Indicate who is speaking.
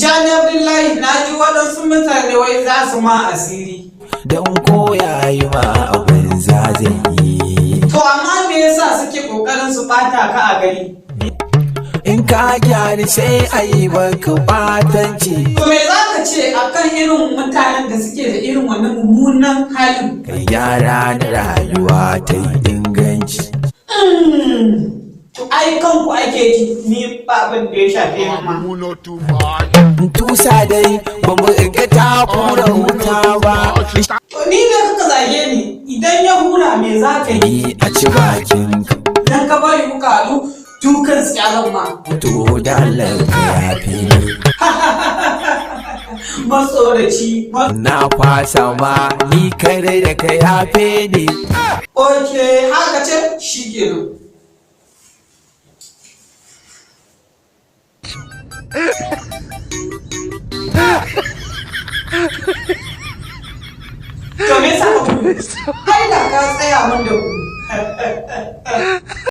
Speaker 1: Tijjani Abdullahi, na ji waɗansu mutane wai za su ma asiri.
Speaker 2: Don koya yi ma abin za zai yi.
Speaker 1: To amma me yasa suke ƙoƙarin su ɓata ka a gari?
Speaker 2: In ka gyara sai a yi maka batanci.
Speaker 1: To me za ka ce akan irin mutanen da suke da irin wannan mummunan halin?
Speaker 2: Ka gyara da rayuwa ta yi inganci.
Speaker 1: To ai kanku ake ji, ni ba abin da ya shafe ni ma.
Speaker 2: Tusa dai ba mu ga ta fura wuta ba.
Speaker 1: To ni ne kuka zage ni, idan ya hura me za ka yi?
Speaker 2: Ni a ci bakin ka.
Speaker 1: Idan ka bari kuka haɗu, dukan zan ma.
Speaker 2: To da Allah ka yafe ni.
Speaker 1: Matsoraci.
Speaker 2: Na fasa ma, ni kare da ka yafe ni.
Speaker 1: Ok, haka ce, shi kenan. To me yasa ka gudu? Ai da ka tsaya mun da gudu.